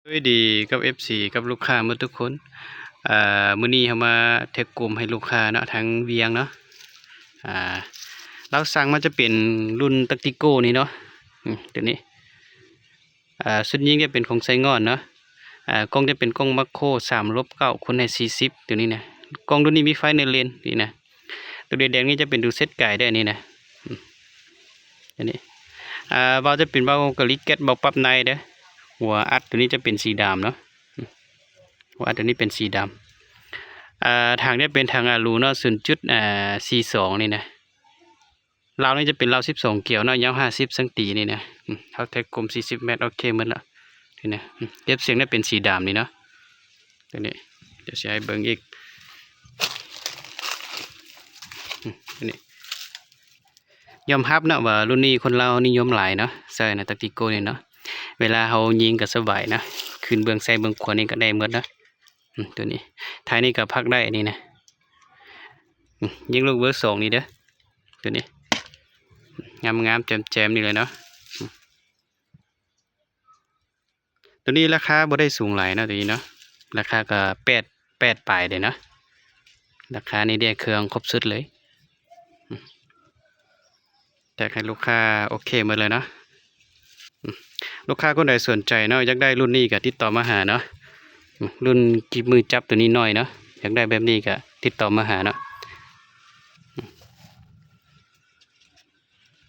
ສະບາຍດີກັບເອັຟຊີ ກັບລູກຄ້າໝົດທຸກຄົນ. ເອີ ມື້ນີ້ເຮົາມາແທັກກົມໃຫ້ລູກຄ້າເນາະ ທາງວຽງເນາະ. ອ່າ ລາວສັ່ງມາຈະເປັນລຸ້ນຕັກຕິໂກ້ນີ້ເນາະ. ອືມ ຕົວນີ້ ອ່າ ຊຸດຍິງຈະເປັນຂອງໄຊງ່ອນເນາະ. ອ່າ ກ້ອງຈະເປັນກ້ອງມາໂຄ ສາມລົບເກົ້າ ຄູນໃຫ້ສີ່ສິບ ຕົວນີ້ນະ. ກ້ອງລຸ້ນນີ້ມີໄຟໃນເລນນີ້ນະ. ຕົວແດງໆນີ້ຈະເປັນຕົວເຊັດກາຍເດີ້ ອັນນີ້ນະ. ອືມ ອັນນີ້ ອ່າ ວາວຈະເປັນວາວກາລິແກັດ ວາວປັບໃນເດີ້. ຫົວອັດຕົວນີ້ຈະເປັນສີດຳເນາະ. ອືມ ຫົວອັດຕົວນີ້ເປັນສີດຳ. ອ່າ ຖັງຈະເປັນຖັງອາລູເນາະ ສູນຈຸດ ອ່າ ສີ່ສອງ ນີ້ນະ. ລາວນີ້ຈະເປັນລາວສິບສອງກຽວເນາະ ຍາວຫ້າສິບຊັງຕີນີ້ນະ. ອືມ ເຮົາແທັກກົມສີ່ສິບແມັດ ໂອເຄໝົດລະ ນີ້ນະ. ອືມ ເກັບສຽງນີ້ເປັນສີດຳນີ້ເນາະ. ຕົວນີ້ ດຽວຊິໃຫ້ເບິ່ງອີກ. ອືມ ຕົວນີ້ ຍອມຮັບເນາະວ່າລຸ້ນນີ້ຄົນລາວນິຍົມຫຼາຍເນາະ ໃສ່ນະ ຕັກຕິໂກ້ນີ້ເນາະ. ເວລາເຮົາຍິງກໍສະບາຍນະ ຂຶ້ນເບື້ອງຊ້າຍເບື້ອງຂວານີ້ກໍໄດ້ໝົດນະ. ອືມ ຕົວນີ້ ທ້າຍນີ້ກໍພັກໄດ້ນີ້ນະ. ອືມ ຍິງລູກເບີສອງນີ້ເດີ້ ຕົວນີ້ ງາມໆ ແຈ່ມໆ ນີ້ເລີຍເນາະ. ອືມ ຕົວນີ້ລາຄາບໍ່ໄດ້ສູງຫຼາຍເນາະ ຕົວນີ້ເນາະ. ລາຄາກໍແປດ ແປດປາຍເດ້ເນາະ. ລາຄານີ້ໄດ້ເຄື່ອງຄົບຊຸດເລີຍ. ອືມ ແຈກໃຫ້ລູກຄ້າໂອເຄໝົດເລີຍເນາະ. ອືມ ລູກຄ້າຄົນໃດສົນໃຈເນາະ ຢາກໄດ້ລຸ້ນນີ້ກໍຕິດຕໍ່ມາຫາເນາະ. ອືມ ລຸ້ນກິບມືຈັບຕົວນີ້ນ້ອຍເນາະ ຢາກໄດ້ແບບນີ້ກໍຕິດຕໍ່ມາຫາເນາະ.